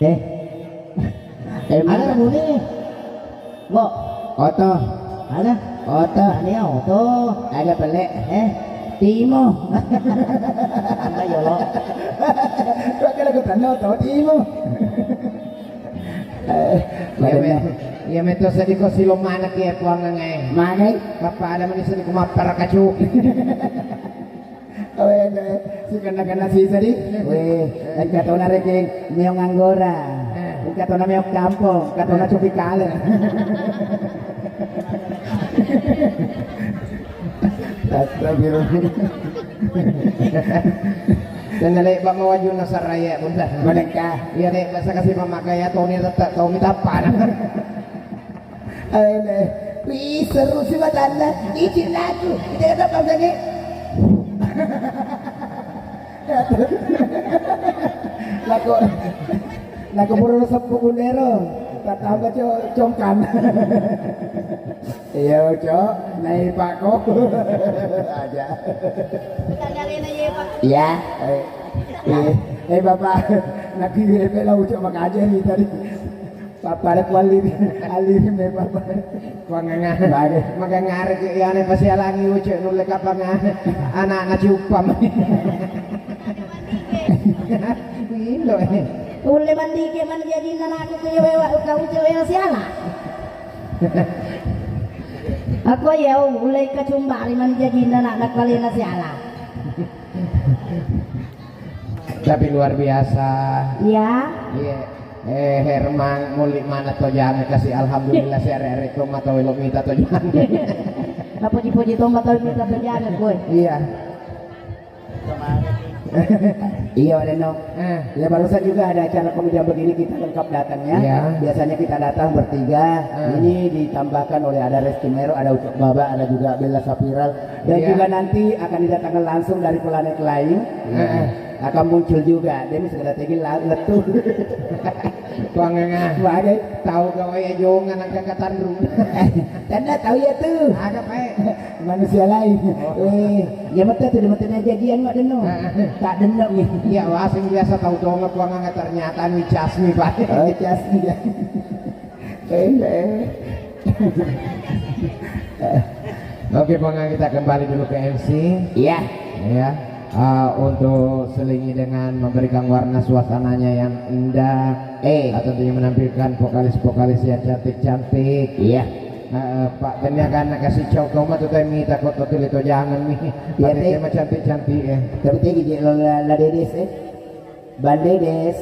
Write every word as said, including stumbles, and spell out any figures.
Eh. Eh, ada muni. Bo. Oto. Ada. Oto. Ada oto. Ada pele. Eh. Timo. Ada yolo. Kok kira aku tanya oto Timo? Eh, iya, me-, iya, meto sediko silo mana ki, eh, puang ngai. Mana? Bapak ada mani sediko mapar kacu. Awéné, sikenna-kenna sisa di. Wéh, engka tona rékeng méong anggora. Engka tona méong kampong, engka tona copi kalé. Astagfirullah. Tena le'ba mawajunna saraya, Bunda. Manengka. Iya, le'ba sakasi pamakai ya, toni tetap, toni tapana. Ayo deh. Wih, seru sih matanna. Izin aku. Kita kata bangsa ni. Lako, lako buru seppuh kundero. Tak tambah co-, congkan. Iya, Cok. Nai pako. Aja. Iya. Eh, eh, eh, Bapak. Nak kiri, eh, lah, Ucok, makaja nih tadi. Papa ada kuali, aliri me papa. Kuanganga. Baik. Maka ngarek ya, ane pasti alangi Ucok nulle kapanga. Anak-anak cupam. Indo, eh. Ulle mandike manjajinna anakku ke wewa, ka Ucok wewa siala. Aku ya, ulle kacumbari manjajinna anak kalena siala. Tapi luar biasa. Iya. Iya. Eh, Herman, muli mana to jangan kasih alhamdulillah, si arek-arek to mata welo mita to jangan. Napuji-puji to mata mita to jangan, boy. Iya. Iya, Reno. Eh. Ya, barusan juga ada acara komedian begini, kita lengkap datangnya. Iya. Biasanya kita datang bertiga. Eh. Ini ditambahkan oleh ada Reski Mero, ada Ucok Baba, ada juga Bella Sapiral. Dan iya. Juga nanti akan didatangkan langsung dari planet lain. Heeh. Akan muncul juga. Dia ini sekedar tegel la-, letu. Kuanganga. Bagai. Tahu gawe ya jongan angka katanru. Tanda tahu ya tuh. Ada, Pak. Manusia lain. Oh. Eh, ya mata tuh, mata jajian mak deno. Heeh. Tak deno nih. Iya, wasing biasa tahu dong kuanganga ternyata nih Jasmi, Pak. Oh, Jasmi ya. Oke, Bang, kita kembali dulu ke M C. Iya. Ya. Ah, untuk selingi dengan memberikan warna suasananya yang indah. Eh. Ah, tentunya menampilkan vokalis-vokalis yang cantik-cantik. Iya. Ah, eh, Pak, tanya kan kasih cau kau mah tuh, teh, minta kok tuh tulis tuh jangan nih. Iya, pada teh. Tema cantik-cantik ya. Tapi teh gigi la, la, la Dedes, eh. Bang Dedes.